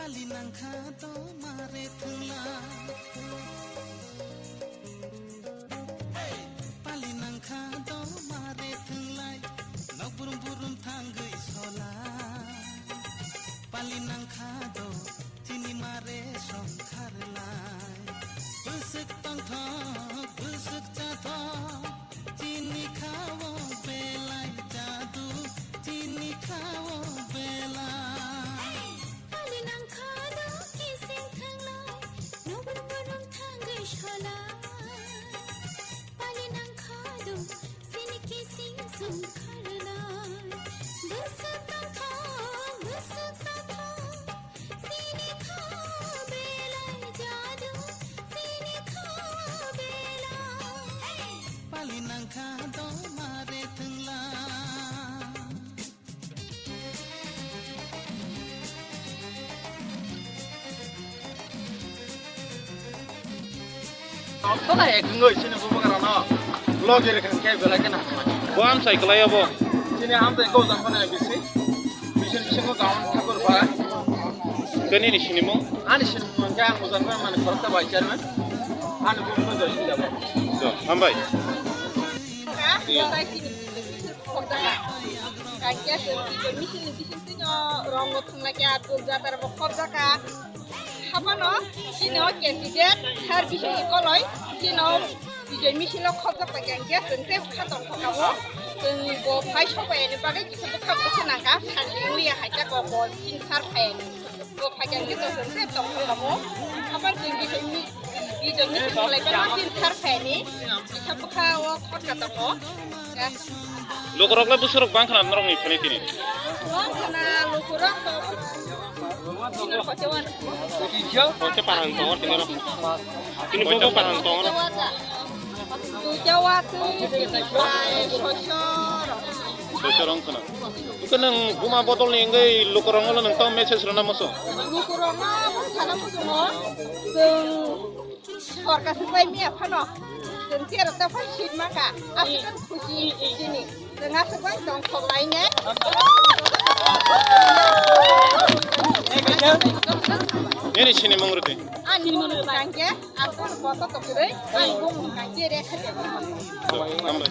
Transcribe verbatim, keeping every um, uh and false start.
Pali nangkha do mare thwngla. Pali nangkha do mare thwnglai. Nok burum burum thangwi sola. Pali nangkha do chini mare songkharlai. Bwswk tongthok, bwswk chathok. Chini khao belai jadu, chini khao belai. Pali nangkha do kising thangnai, nobor borok thangwi sola. Pali nangkha do chini kising songkharnai. Bwswk tongthok, bwswk chathok. Chini kho belai jadu, chini kho belai. Pali nangkha do mare thwngla. Tongthok hai ek wngwi chini bubagrano. Logi rwkha khe belai kheno hambai. Bo amchai kwlai obo. Chini amchai kok jang phano bisi. Bisi bisingo gaon thakur para. Khe nini sinimung? Ani sinimung khe ang ujan bai mani khoroksa bai chairman. Ani bumu joi sinda bai. Do, hambai. Kangkhe chwng twi misil ni bising twi no rongo thwngla khe atul jatara bo khobjaka. Habano chini o candidate sir Biswajit Koloi chini o bijoi misil o khobjak bai khe ang khe chwng tei kha tongthok kha bo. Chwng bo phai sok bai ani bagwi kisa bwkha bwkha nang kha sandi wngya hai khe kok bo chini sir phai ani. Bo phai khe ang khe chwng tei tongthok kha bo. Haban chwng bijoi mi-, bijoi misil khlai bai chini sir phai ani. Kisa bwkha o khot kha tongo. Lukurok le busurok bang khna norok ni phani tini. Bang khna lukurok to. Tini hote wan. Hote pahan tongo tini rok. Tini bobo pahan tongo. Dujawa tu tini prai sosoro. Sosoro wng khna. Iko nang buma bodol ni wngwi lukurok no nang tong message rwna musu. Lukurok no sana musu mo. Chwng Sorkar swbai miya phano chwng tero ta phai sit maka aswkang khusi chini chwng aswk bai tong thok lai ne. Nini sini mung rwdi. Ani mung kangke aswk boto tokiroi ani bung kangke re khate. Hambai, hambai.